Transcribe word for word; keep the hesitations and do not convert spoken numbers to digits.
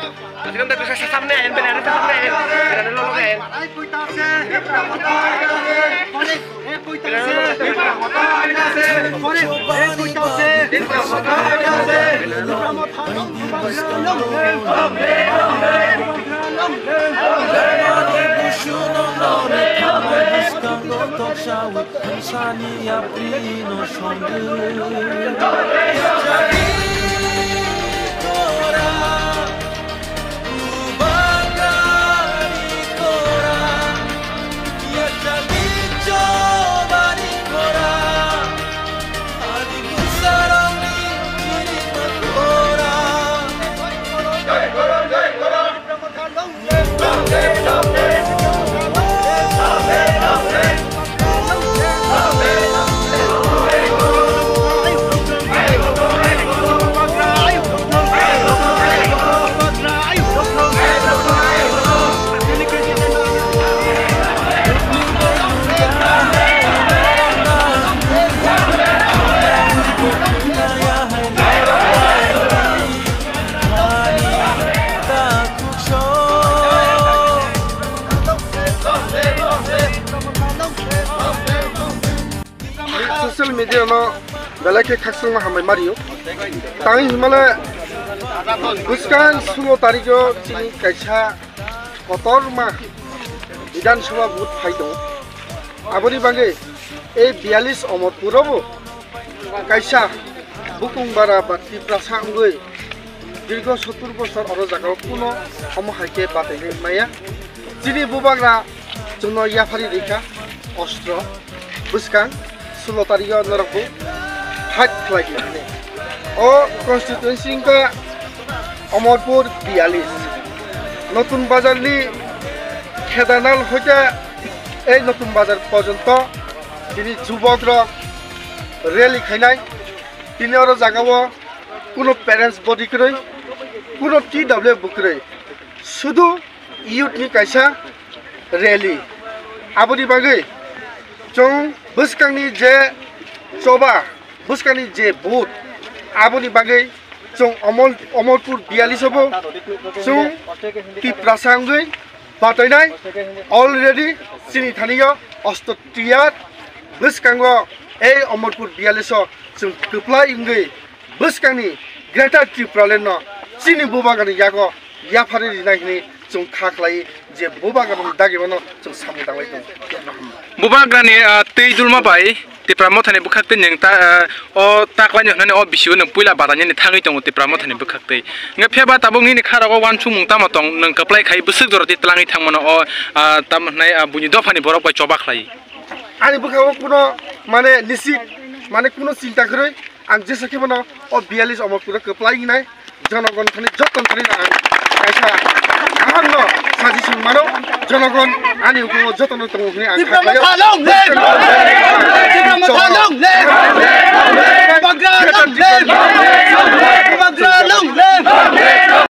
Así que no te sasamne, en verano sasamne, en verano no lo ven. Sani aprino shondu. Social media no belai khe khakchangma hambai mario. Tangwi himale bwskang sulo tarikh o chini kaisa kotorma Bidhan Sabha vote phai tongo. Aboni bagwi ei biyalis Omorpur o bo kaisa bukung bara ba Tiprasa wngwi dirgo sottur bosor oro jagao kuno omo hai khe batainai maya. Chini bubagra chwngno yapharwi rikha ostro bwskang sulo tarikh o norokbo fight khlai di hwnwi. O constituency wngkha Omorpur biyalis. Notun Bazar ni Khedanal hoite ei Notun Bazar porjonto tini jubok rok rally khainai. Tini oro jagao kuno parents body kwrwi, kuno T W F bo kwrwi, sudu youth ni kaisa rally. Aboni bagwi chwng bwskangni je choba, bwskangni je vote, aboni bagwi chwng Omol-, Omolpur biyalis o bo chwng Tiprasa wngwi batainai. Already chini thani o osto tiyar bwskango ei Omolpur biyalis o chwng kwplai wngwi bwskangni Greater Tipraland no chini bubagrani yago yapharwi rinai hwnwi chwng kha khlai je bubagrani dagi bono chwng samung tanglai tongo. Bubagrani, ah, twi dulma bai Tipra Mothani bwkhaktwi nwng ta, ah, o taklaino hwnani o bisio nwng puila batainani thangwi tongo Tipra Mothani bwkhaktwi. Hwnkhe phiyaba tabuk nini kharogo uansukmung tamo tong, nwng kwplai khai bwswk joroti tlangwi thangmano o, ah, tamo hwnai, ah, buini dophani borok bai choba khlai. Ani bwkha o kuno mane nisi mane kuno chinta kwrwi ang jesa khe bono o biyalis Omorpur o kwplai wngnai jonogon thani joto thani ang kaisa kaham no suggestion mano jonogon ani ukung o joto no tongo hwnwi ang kha khlaio.